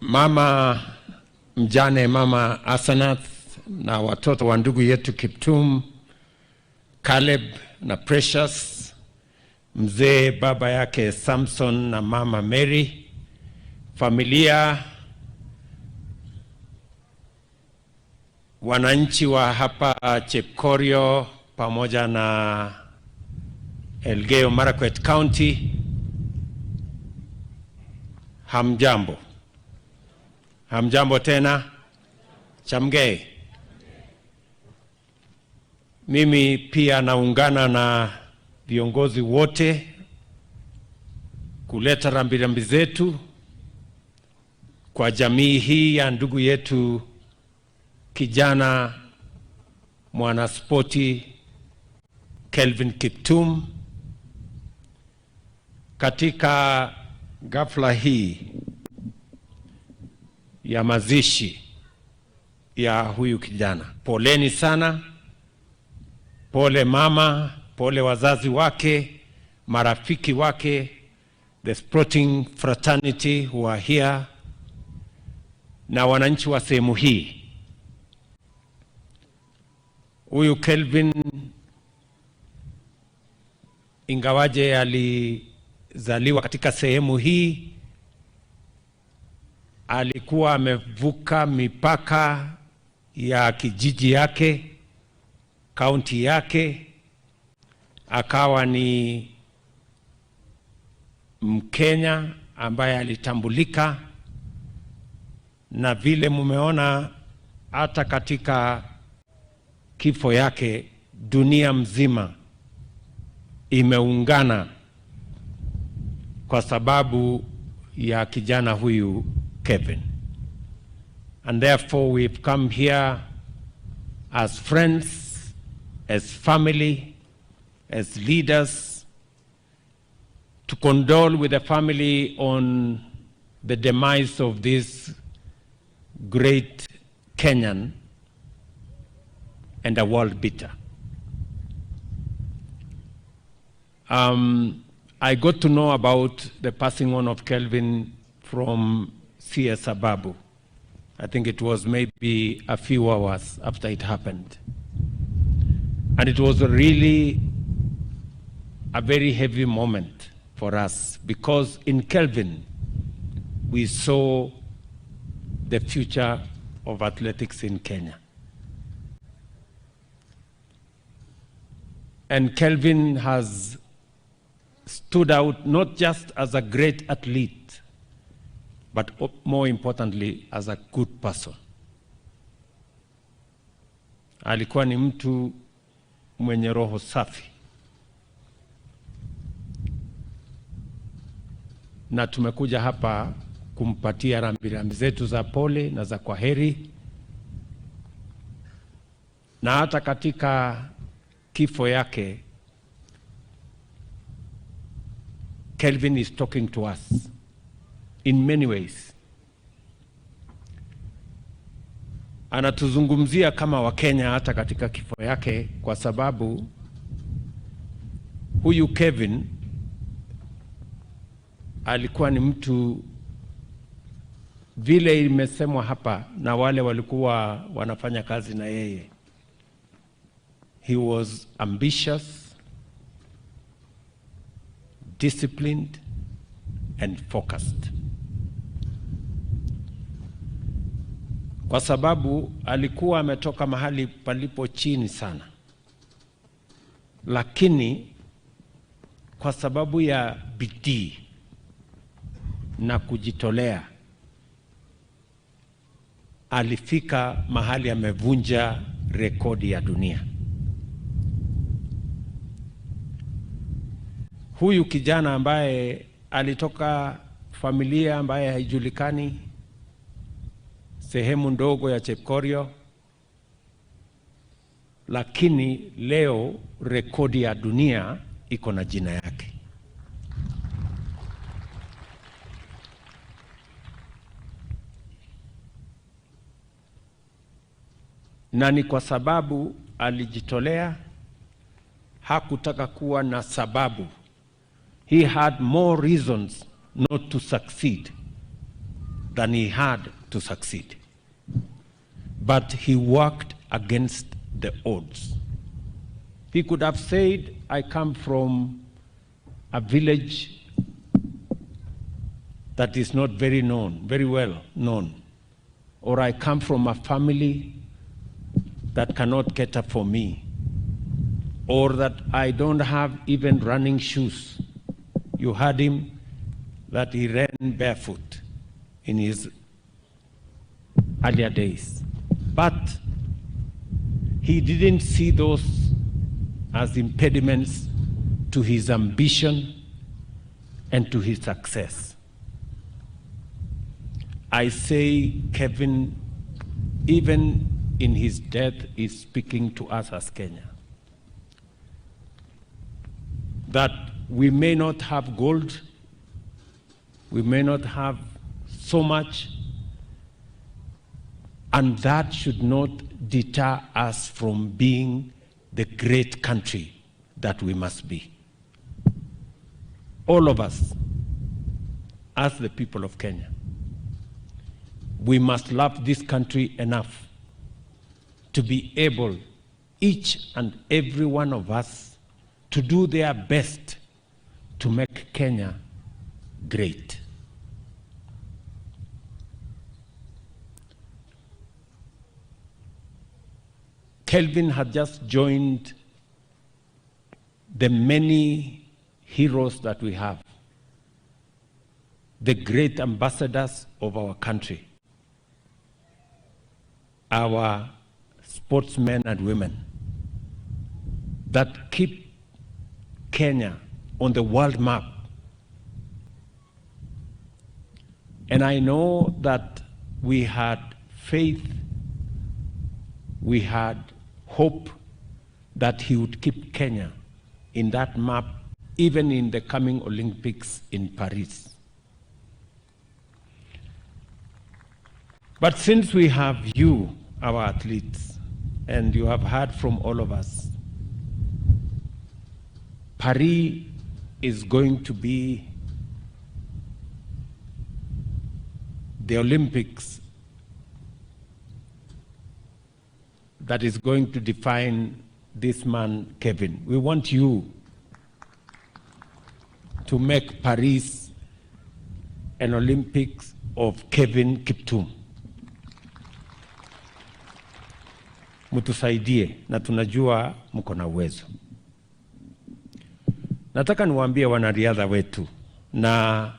Mama mjane, Mama Asanath na watoto wa ndugu yetu Kiptum, Caleb na Precious, mzee baba yake Samson na Mama Mary, familia, wananchi wa hapa Chepkorio pamoja na Elgeyo Marakwet County, hamjambo. Hamjambo tena. Chamgei. Mimi pia naungana na viongozi wote kuleta rambirambi zetu kwa jamii hii ya ndugu yetu kijana mwanaspoti Kelvin Kiptum katika ghafla hii ya mazishi ya huyu kijana. Poleni sana, pole mama, pole wazazi wake, marafiki wake, the sporting fraternity who are here, na wananchi wa sehemu hii. Huyu Kelvin ingawaje alizaliwa katika sehemu hii, alikuwa amevuka mipaka ya kijiji yake, kaunti yake, akawa ni Mkenya ambaye alitambulika, na vile mumeona hata katika kifo yake dunia mzima imeungana kwa sababu ya kijana huyu Kevin. And therefore we've come here as friends, as family, as leaders, to condole with the family on the demise of this great Kenyan and a world beater. I got to know about the passing on of Kelvin from CS Ababu. I think it was maybe a few hours after it happened. And it was really a very heavy moment for us because in Kelvin, we saw the future of athletics in Kenya. And Kelvin has stood out not just as a great athlete, but more importantly as a good person. Alikuwa ni mtu mwenye roho safi, na tumekuja hapa kumpatia rambirambi zetu za pole na za kwaheri, na hata katika kifo yake Kelvin is talking to us in many ways. Anatuzungumzia kama Wakenya hata katika kifo yake, kwa sababu huyu Kevin alikuwa ni mtu, vile imesemwa hapa na wale walikuwa wanafanya kazi na yeye, he was ambitious, disciplined and focused. Kwa sababu alikuwa ametoka mahali palipo chini sana, lakini kwa sababu ya bidii na kujitolea alifika mahali amevunja rekodi ya dunia. Huyu kijana ambaye alitoka familia ambaye haijulikani, sehemu ndogo ya Chepkorio, lakini leo rekodi ya dunia iko na jina yake. Na ni kwa sababu alijitolea, hakutaka kuwa na sababu. He had more reasons not to succeed than he had to succeed. But he worked against the odds. He could have said, I come from a village that is not very known, very well known, or I come from a family that cannot cater for me, or that I don't have even running shoes. You heard him that he ran barefoot in his earlier days. But he didn't see those as impediments to his ambition and to his success. I say Kevin, even in his death, is speaking to us as Kenya. That we may not have gold, we may not have so much, and that should not deter us from being the great country that we must be. All of us, as the people of Kenya, we must love this country enough to be able, each and every one of us, to do their best to make Kenya great. Kelvin had just joined the many heroes that we have, the great ambassadors of our country, our sportsmen and women that keep Kenya on the world map. And I know that we had faith, we had hope that he would keep Kenya in that map, even in the coming Olympics in Paris. But since we have you, our athletes, and you have heard from all of us, Paris is going to be the Olympics that is going to define this man, Kevin. We want you to make Paris an Olympics of Kevin Kiptum. Mtusaidie, na tunajua mko na uwezo. Nataka niwaambie wanariadha wetu na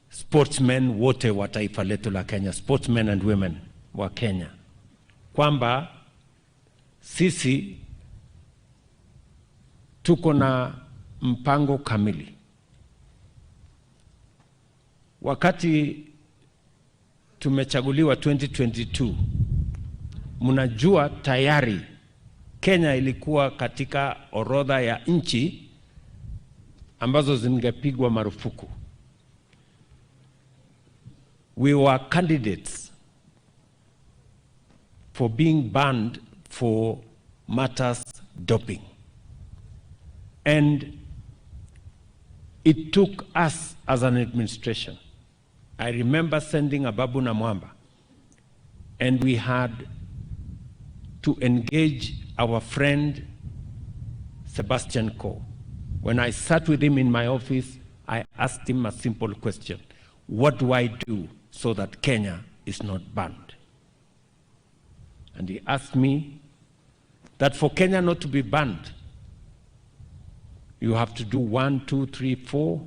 sportsmen wote wa taifa letu la Kenya, sportsmen and women wa Kenya, kwamba sisi tuko na mpango kamili. Wakati tumechaguliwa 2022, mnajua tayari Kenya ilikuwa katika orodha ya nchi ambazo zingepigwa marufuku. We were candidates for being banned for matters doping. And it took us as an administration. I remember sending Ababu Namwamba, and we had to engage our friend Sebastian Coe. When I sat with him in my office, I asked him a simple question. What do I do so that Kenya is not banned? And he asked me that for Kenya not to be banned, you have to do 1, 2, 3, 4,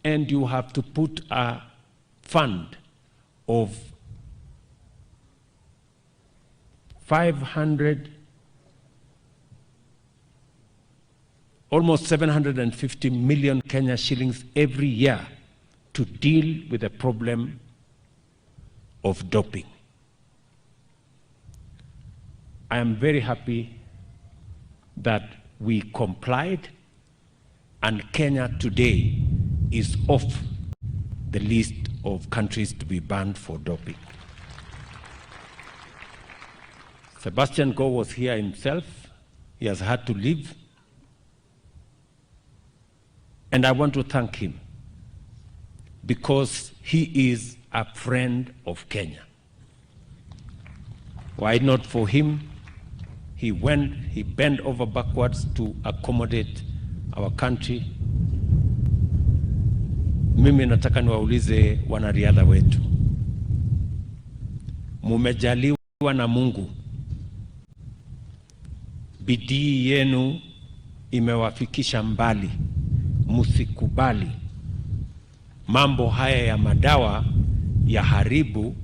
and you have to put a fund of 500, almost 750 million Kenya shillings every year to deal with the problem of doping. I am very happy that we complied, and Kenya today is off the list of countries to be banned for doping. Sebastian Coe was here himself. He has had to leave. And I want to thank him Because he is a friend of Kenya. Why not for him? He bent over backwards to accommodate our country. Mimi nataka niwaulize wanariadha wetu, mumejaliwa na Mungu, bidii yenu imewafikisha mbali. Msikubali mambo haya ya madawa yaharibu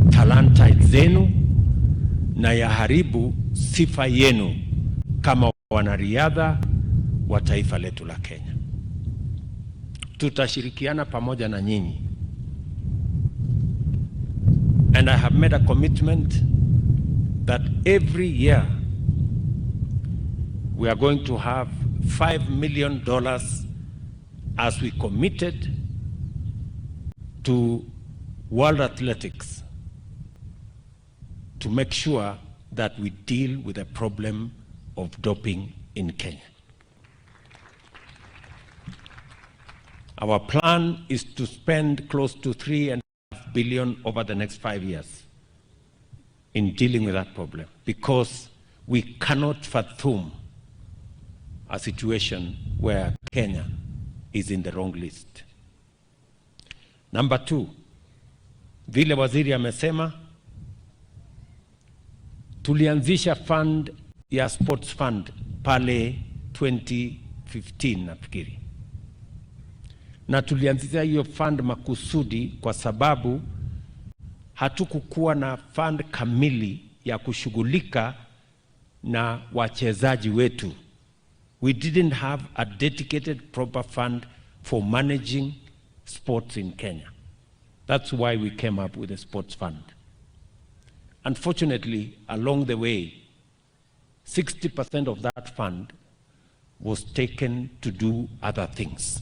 talanta zenu na yaharibu sifa yenu kama wanariadha wa taifa letu la Kenya. Tutashirikiana pamoja na nyinyi. And I have made a commitment that every year we are going to have $5 million as we committed to World Athletics to make sure that we deal with the problem of doping in Kenya. Our plan is to spend close to 3.5 billion over the next 5 years in dealing with that problem, because we cannot fathom a situation where Kenya is in the wrong list. Number two, vile waziri amesema, tulianzisha fund ya sports fund pale 2015 nafikiri, na tulianzisha hiyo fund makusudi kwa sababu hatukukuwa na fund kamili ya kushughulika na wachezaji wetu. We didn't have a dedicated proper fund for managing sports in Kenya. That's why we came up with a sports fund. Unfortunately, along the way, 60% of that fund was taken to do other things.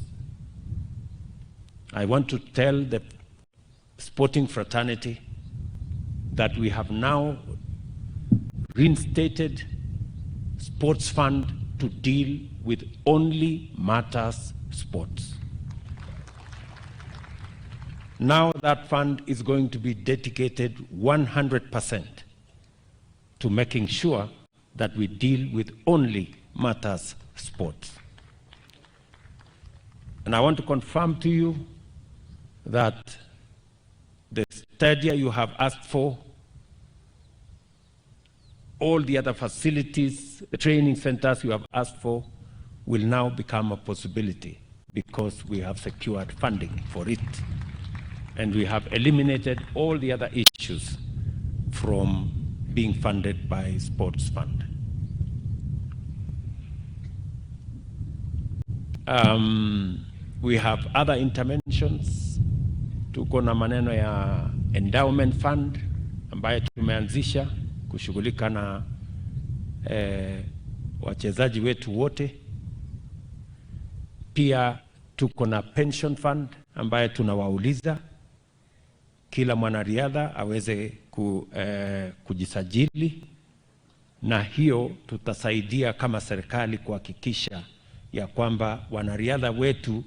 I want to tell the sporting fraternity that we have now reinstated sports fund to deal with only matters sports. Now that fund is going to be dedicated 100% to making sure that we deal with only matters sports. And I want to confirm to you that the stadia you have asked for, all the other facilities, the training centers you have asked for, will now become a possibility because we have secured funding for it. And we have eliminated all the other issues from being funded by Sports Fund. We have other interventions. Tuko na maneno ya endowment fund ambayo tumeanzisha kushughulika na wachezaji wetu wote. Pia tuko na pension fund ambayo tunawauliza kila mwanariadha aweze kujisajili, na hiyo tutasaidia kama serikali kuhakikisha ya kwamba wanariadha wetu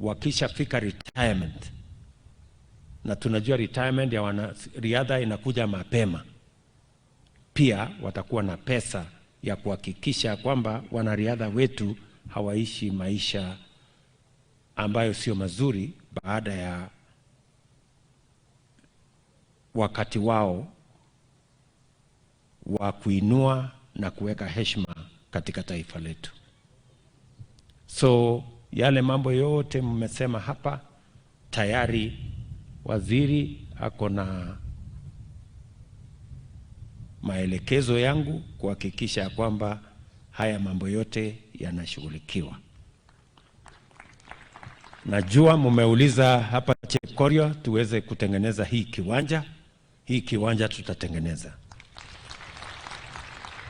wakishafika retirement, na tunajua retirement ya wanariadha inakuja mapema, pia watakuwa na pesa ya kuhakikisha kwamba wanariadha wetu hawaishi maisha ambayo sio mazuri baada ya wakati wao wa kuinua na kuweka heshima katika taifa letu. So yale mambo yote mmesema hapa tayari, waziri ako na maelekezo yangu kuhakikisha kwamba haya mambo yote yanashughulikiwa. Najua mumeuliza hapa Chepkorio tuweze kutengeneza hii kiwanja. Hii kiwanja tutatengeneza.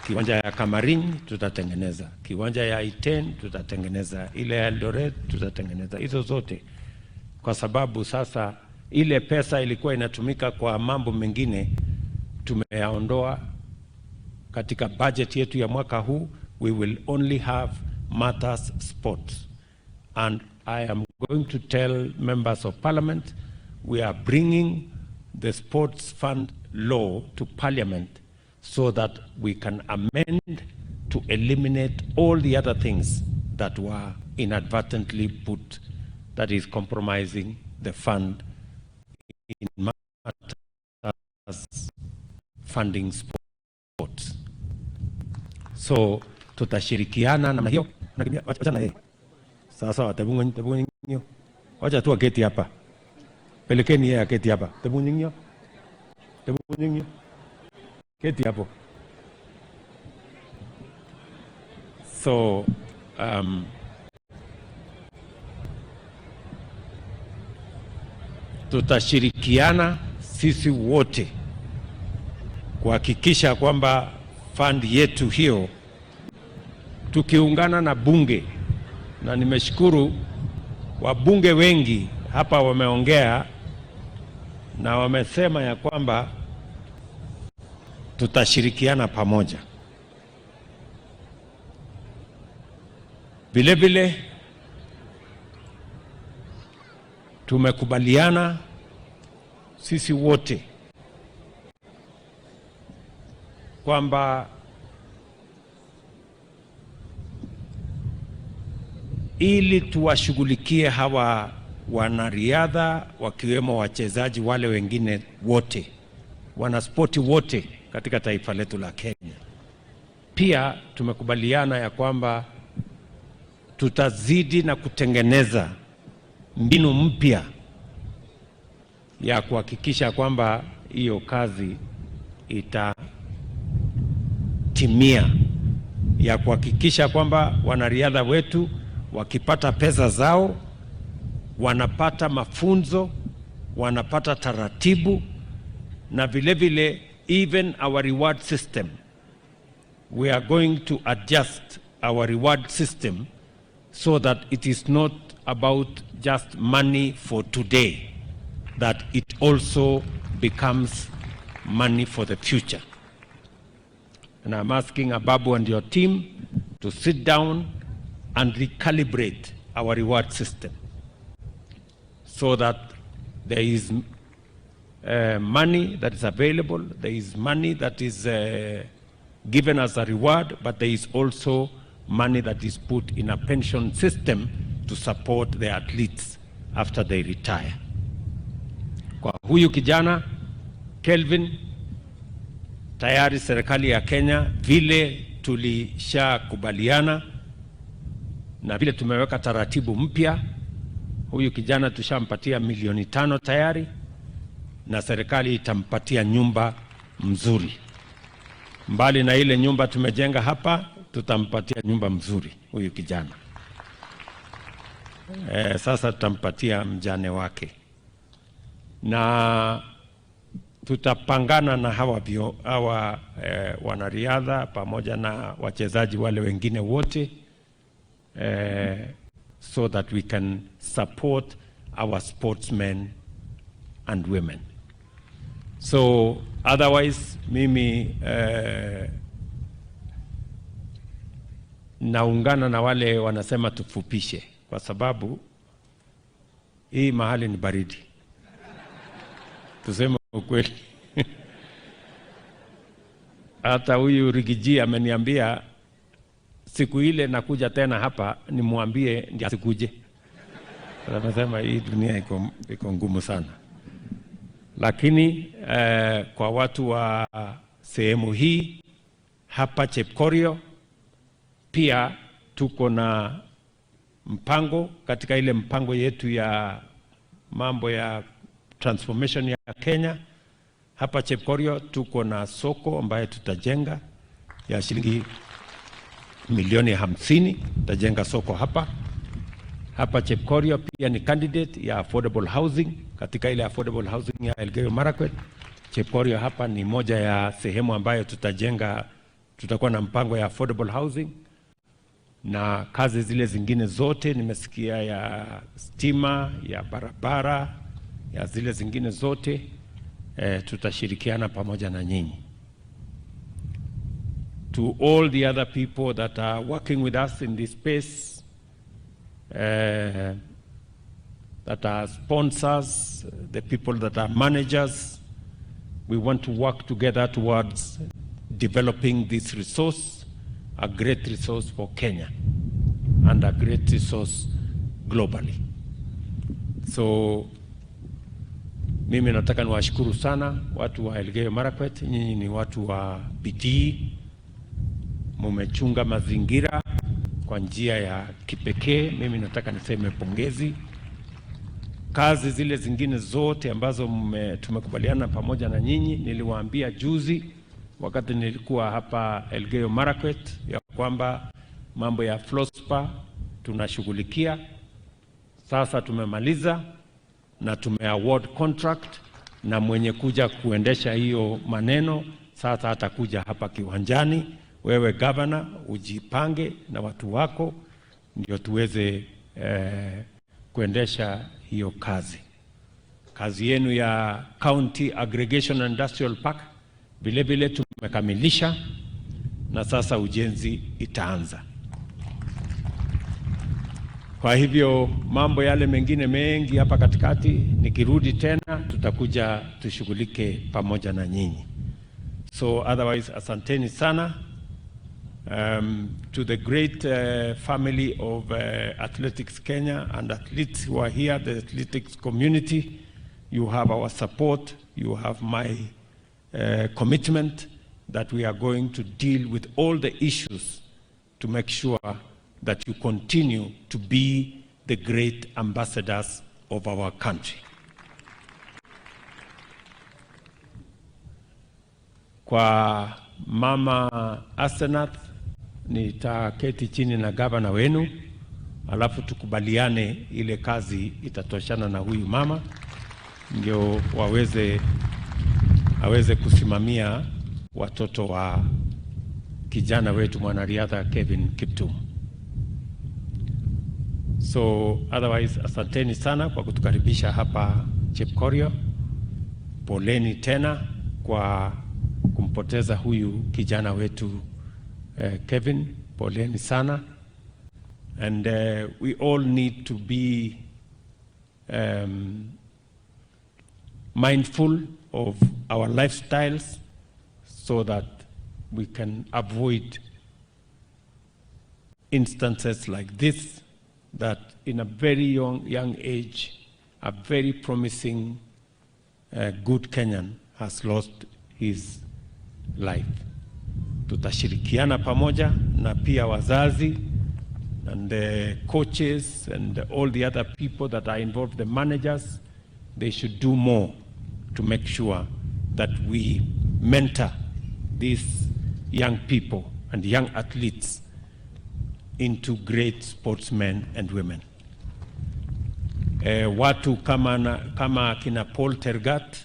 Kiwanja ya Kamarin tutatengeneza, kiwanja ya Iten tutatengeneza, ile ya Eldoret tutatengeneza, hizo zote, kwa sababu sasa ile pesa ilikuwa inatumika kwa mambo mengine tumeyaondoa katika budget yetu ya mwaka huu. We will only have matters sports and I am going to tell members of parliament we are bringing the sports fund law to parliament so that we can amend to eliminate all the other things that were inadvertently put that is compromising the fund in matters funding sports. So tutashirikiana namna hiyo. Nakimbia, wacha na yeye. Sawa sawa, tebu tebu hiyo. Wacha tu aketi hapa. Pelekeni yeye aketi hapa. Tebu hiyo. Tebu hiyo. Keti hapo. So tutashirikiana sisi wote kuhakikisha kwamba fund yetu hiyo tukiungana na bunge, na nimeshukuru wabunge wengi hapa wameongea na wamesema ya kwamba tutashirikiana pamoja. Vile vile tumekubaliana sisi wote kwamba ili tuwashughulikie hawa wanariadha wakiwemo wachezaji wale wengine wote, wanaspoti wote katika taifa letu la Kenya. Pia tumekubaliana ya kwamba tutazidi na kutengeneza mbinu mpya ya kuhakikisha kwamba hiyo kazi itatimia, ya kuhakikisha kwamba wanariadha wetu wakipata pesa zao wanapata mafunzo, wanapata taratibu, na vile vile even our reward system, we are going to adjust our reward system so that it is not about just money for today, that it also becomes money for the future. And I'm asking Ababu and your team to sit down and recalibrate our reward system so that there is money that is available, there is money that is given as a reward, but there is also money that is put in a pension system to support the athletes after they retire. Kwa huyu kijana Kelvin, tayari serikali ya Kenya vile tulishakubaliana na vile tumeweka taratibu mpya, huyu kijana tushampatia milioni 5 tayari, na serikali itampatia nyumba mzuri. Mbali na ile nyumba tumejenga hapa, tutampatia nyumba mzuri huyu kijana. Sasa tutampatia mjane wake na tutapangana na hawa wanariadha pamoja na wachezaji wale wengine wote so that we can support our sportsmen and women. So otherwise mimi naungana na wale wanasema tufupishe, kwa sababu hii mahali ni baridi, tuseme ukweli. Hata huyu Riggy G ameniambia siku ile nakuja tena hapa nimwambie ndiye asikuje. Anasema hii dunia iko ngumu sana, lakini kwa watu wa sehemu hii hapa Chepkorio pia tuko na mpango katika ile mpango yetu ya mambo ya transformation ya Kenya. Hapa Chepkorio tuko na soko ambayo tutajenga ya shilingi milioni 50. Tutajenga soko hapa hapa Chepkorio. Pia ni candidate ya affordable housing katika ile affordable housing ya Elgeyo Marakwet. Chepkorio hapa ni moja ya sehemu ambayo tutajenga, tutakuwa na mpango ya affordable housing na kazi zile zingine zote nimesikia ya stima, ya barabara, ya zile zingine zote tutashirikiana pamoja na nyinyi. To all the other people that are working with us in this space, that are sponsors, the people that are managers. We want to work together towards developing this resource, a great resource for Kenya and a great resource globally. So mimi nataka niwashukuru sana watu wa Elgeyo Marakwet, nyinyi ni watu wa bidii, mumechunga mazingira kwa njia ya kipekee. Mimi nataka niseme pongezi. Kazi zile zingine zote ambazo tumekubaliana pamoja na nyinyi, niliwaambia juzi wakati nilikuwa hapa Elgeyo Marakwet ya kwamba mambo ya fluorspar tunashughulikia. Sasa tumemaliza na tume award contract, na mwenye kuja kuendesha hiyo maneno sasa atakuja hapa kiwanjani. Wewe governor, ujipange na watu wako ndio tuweze kuendesha hiyo kazi. Kazi yenu ya County Aggregation and Industrial Park vile vile tumekamilisha na sasa ujenzi itaanza. Kwa hivyo mambo yale mengine mengi hapa katikati, nikirudi tena tutakuja tushughulike pamoja na nyinyi. So otherwise, asanteni sana to the great family of Athletics Kenya and athletes who are here, the athletics community. You have our support, you have my commitment that we are going to deal with all the issues to make sure that you continue to be the great ambassadors of our country. Kwa Mama Asenath, nitaketi chini na gavana wenu, alafu tukubaliane ile kazi itatoshana na huyu mama, ndio waweze aweze kusimamia watoto wa kijana wetu mwanariadha Kevin Kiptum. So otherwise, asanteni sana kwa kutukaribisha hapa Chepkorio. Poleni tena kwa kumpoteza huyu kijana wetu Kevin. Poleni sana. And we all need to be mindful of our lifestyles so that we can avoid instances like this, that in a very young age, a very promising good Kenyan has lost his life. Tutashirikiana pamoja na pia wazazi and the coaches and all the other people that are involved, the managers, they should do more to make sure that we mentor these young people and young athletes into great sportsmen and women. Watu kama kina Paul Tergat,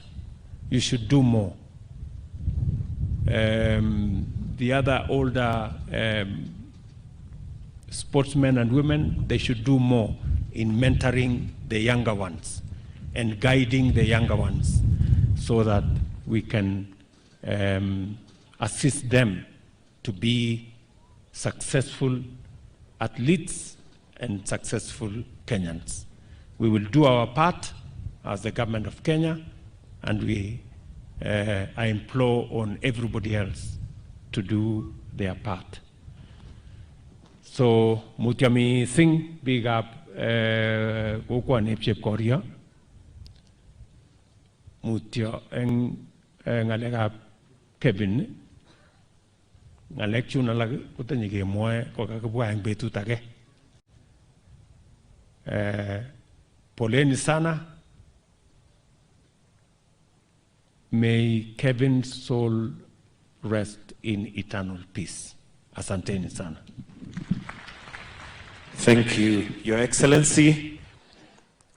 you should do more. The other older sportsmen and women, they should do more in mentoring the younger ones and guiding the younger ones so that we can assist them to be successful athletes and successful Kenyans. We will do our part as the government of Kenya, and I implore on everybody else to do their part. So mutyo mising biikab kokwanep Chepkorio, mutyo eng ng'alekab Kevin, ng'alek chun alak kotinye kemwoe kokakibwa eng betut age. Poleni sana. May Kevin's soul rest in eternal peace. Asanteni sana. Thank you, Your Excellency.